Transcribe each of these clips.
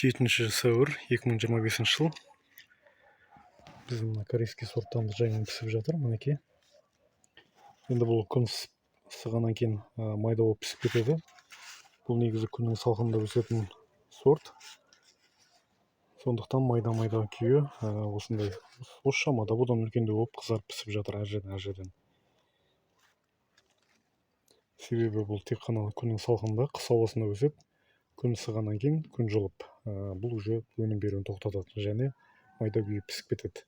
7 сәуір 2025 жыл. Біздің мына корейский сорттан жаймен пісіп жатыр, мінекей. Енді бұл күн ысығаннан кейін майда болып пісіп кетеді. Бұл негізі күннің салқынында өсетін сорт. Сондықтан майда-майда күйі осындай осы шамада, бұдан үлкендеу болып қызарып пісіп жатыр әр жерден, әр жерден. Себебі бұл тек қана күннің салқынында, қыс ауасында өседі. Күн ысығаннан кейін, күн жылып, бұл уже өнім беруін тоқтатады және майда күйі пісіп кетеді.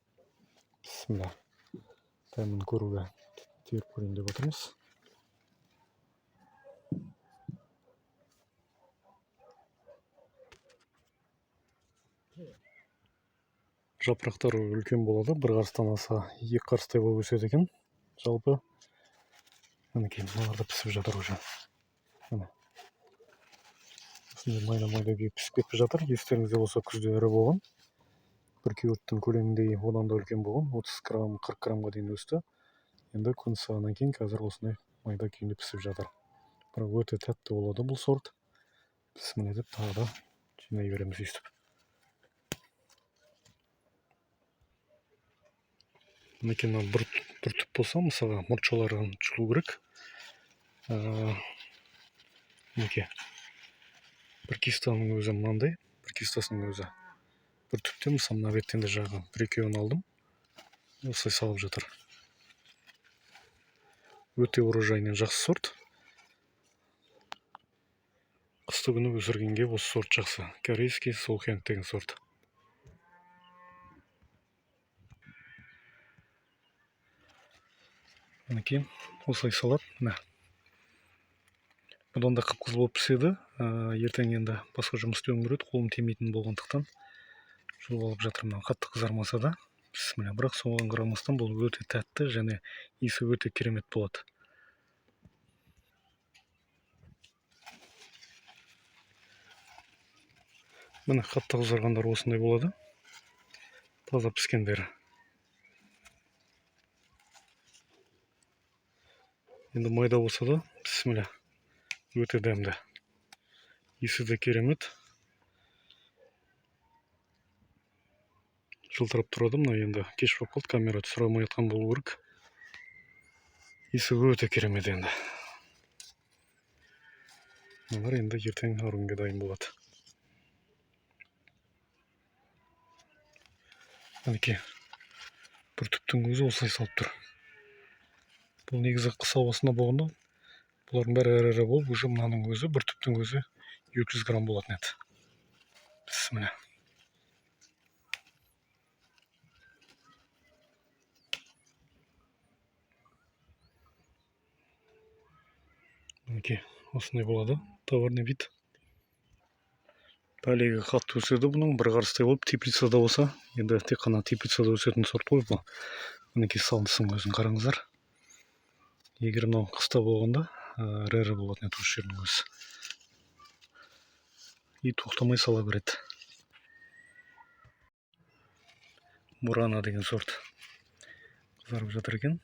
Бісміллә. Дәмін көруге теріп көрейін деп отырмыз. Жапырақтары үлкен болады, бір қарыстан аса, 2 қарыстай болып өседі екен. Жалпы мінекей, мыналар да пісіп жатыр уже. Міне. Осындай майда-майда күйіп пісіп кетіп жатыр. Естеріңізде болса, күзде ірі болған. Бір кеуірттің көлеміндей, одан да үлкен болған. 30 грамм, 40 граммға дейін өсті. Енді күн ысығаннан кейін қазір осындай майда күйінде пісіп жатыр. Бірақ өте тәтті болады бұл сорт. Бісміллә деп тағы да жинай береміз өйстіп. Мінекей, мына бір түп болса, мысалға, мұртшаларын жұлу керек. Мінекей, бір кистаның өзі мынандай, бір кистасының өзі. Бір түптен, мысалы, мына беттен де жағы бір екеуін алдым. Осылай салып жатыр. Өте урожайный жақсы сорт. Қысты күні өсіргенге осы сорт жақсы. Корейский Солхянг деген сорт. Мінекей, осылай салады. Міне. Бұдан да қып-қызыл болып піседі. Ертең енді басқа жұмыс істеуім керек, қолым тимейтін болғандықтан жұлып алып жатырмын. Қатты қызармаса да, бісміллә. Бірақ соған қарамастан бұл өте тәтті және иісі өте керемет болады. Міне, қатты қызарғандар осындай болады. Таза піскендері. Енді майда болса да, бісміллә, өте дәмді. Иісі де керемет. Жылтырап тұрады. Мына енді кеш болып қалды, камера түсіре алмай жатқан болу керек. Иісі өте керемет енді. Мыналар енді ертең арғы күнге дайын болады. Мінекей, бір түптің өзі осылай салып тұр. Бұл негізі қыс ауасында болғанда бұлардың бәрі ірі-ірі болып, уже мынаның өзі, бір түптің өзі 200 грамм болатын еді. Бісміллә. Мінекей, осындай болады товарный вид. Пәлеге қатты өседі бұның, бір қарыстай болып, теплицада болса, енді тек қана теплицада өсетін сорт қой бұл. Мінекей, салындысын өзін қараңыздар. Егер мынау қыста болғанда, ірі-ірі болатын еді осы жердің өзі. И тоқтамай сала береді. Мурана деген сорт қызарып жатыр екен.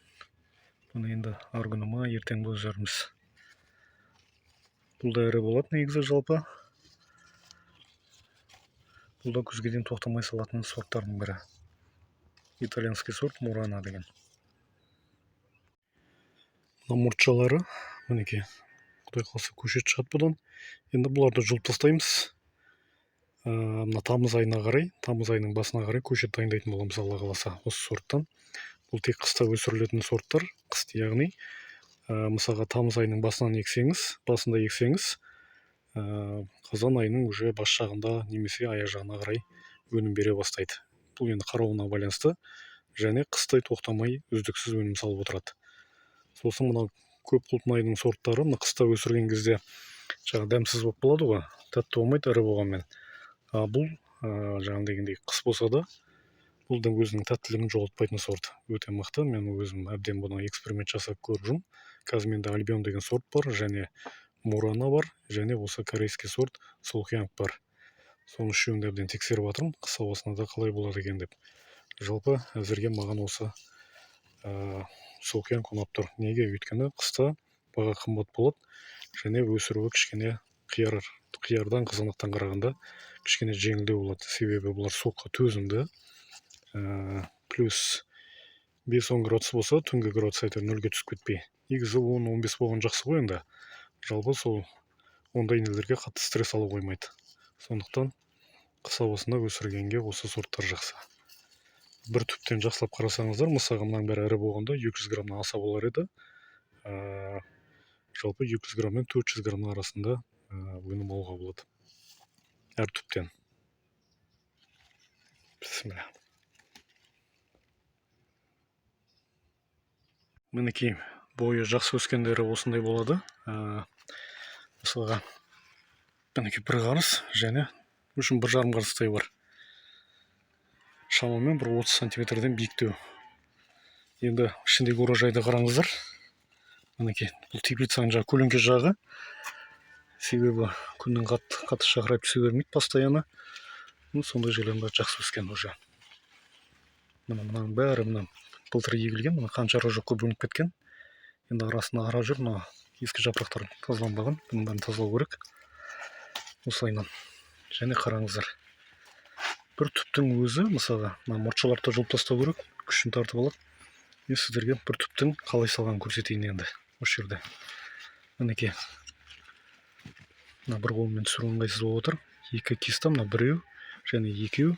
Бұны енді арғы күні ма, ертең бұзармыз. Бұл да ірі болады негізі жалпы. Бұл да күзге дейін тоқтамай салатын сорттардың бірі. Итальянский сорт Мурана деген. Мына мұртшалары, мінекей, Құдай қаласа көшет шығады бұдан. Енді бұларды жұлып тастаймыз. Мына тамыз айына қарай, тамыз айының басына қарай көшет дайындайтын боламыз, Алла қаласа, осы сорттан. Бұл тек қыста өсірілетін сорттар. Қыс, яғни, мысалға, тамыз айының басынан ексеңіз, басында ексеңіз, қазан айының уже бас жағында немесе аяқ жағына қарай өнім бере бастайды. Бұл енді қарауына байланысты және қыстай тоқтамай үздіксіз өнім салып отырады. Сосын мынау көп құлпынайдың сорттары мына қыста өсірген кезде жаңа дәмсіз болып қалады ғой, тәтті болмайды ірі болғанмен. А бұл, жаңа дегендей, қыс болса да бұл да өзінің тәттілігін жоғалтпайтын сорт. Өте мықты. Мен өзім әбден бұны эксперимент жасап көріп жүрмін. Қазір менде Альбион деген сорт бар, және Мурана бар, және осы корейский сорт Солхянг бар. Соның үшеуін де әбден тексеріп жатырмын, қыс ауасында да қалай болады екен деп. Жалпы әзірге маған осы, Солхянг ұнап тұр. Неге? Өйткені қыста баға қымбат болады және өсіруі кішкене Қиярдан, қызанақтан қарағанда кішкене жеңілдеу болады, себебі бұлар суыққа төзімді. Плюс 5-10 градус болса, түнгі градус әйтеуір нөлге түсіп кетпей. Негізі 10-15 болған жақсы ғой енді. Жалпы сол ондай нелерге қатты стресс ала қоймайды. Сондықтан қыс ауасында өсіргенге осы сорттар жақсы. Бір түптен жақсылап қарасаңыздар, мысалға мынаның бәрі ірі болғанда 200 граммнан аса болар еді. Жалпы 200 грамм мен 400 граммның арасында өнім алуға болады әр түптен. Бісміллә. Мінекей, бойы жақсы өскендері осындай болады. Мысалға, мінекей бір қарыс және үшін 1,5 қарыстай бар. Шамамен бір 30 сантиметрден биіктеу. Енді ішіндегі урожайды қараңыздар. Мінекей, бұл теплицаның жағы, көлеңке жағы. Себебі күннің қатты шақырайып түсе бермейді постоянно. Сондай жерлердің бәрі жақсы өскен уже. Міне, мынаның бәрі мына былтыр егілген, мына қанша ара жоққа бөлініп кеткен. Енді арасында ара жүр, мына ескі жапырақтар тазаланбаған, бұның бәрін тазалау керек. Осылайынан. Және қараңыздар, бір түптің өзі, мысалға, мына мұртшаларды да жұлып тастау керек, күшін тартып алады. Мен сіздерге бір түптің қалай салғанын көрсетейін енді осы жерде. Мінекей, мына бір қолыммен түсіру ыңғайсыз болып отыр. Екі киста, мына біреу және екеу,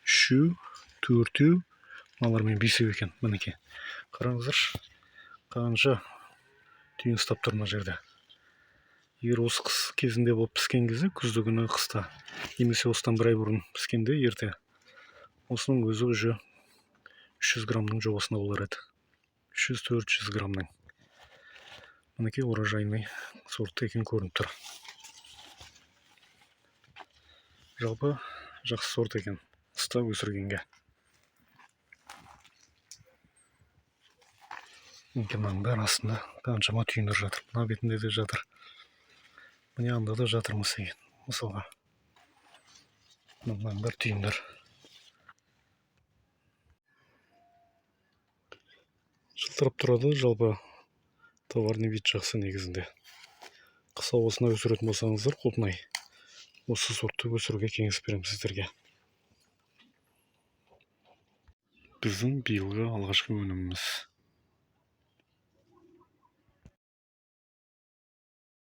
үшеу, төртеу, мыналармен бесеу екен. Мінекей, қараңыздаршы, қанша түйін ұстап тұр мына жерде. Егер осы қыс кезінде болып піскен кезде, күзді күні қыста, немесе осыдан бір ай бұрын піскенде ерте, осының өзі уже 300 граммның жобасында болар еді. 300-400 граммның. Мінекей, урожайный сорт екен көрініп тұр. Жалпы жақсы сорт екен қыста өсіргенге. Мінекей, мынаның бәрі астында қаншама түйіндер жатыр. Мына бетінде де жатыр. Міне, анда да жатыр мысалға. Мынаның бәрі түйіндер. Жылтырап тұрады, жалпы товарный вид жақсы негізінде. Қыс ауасында өсіретін болсаңыздар, құлпынай, осы сортты өсіруге кеңес беремін сіздерге. Біздің биылғы алғашқы өніміміз.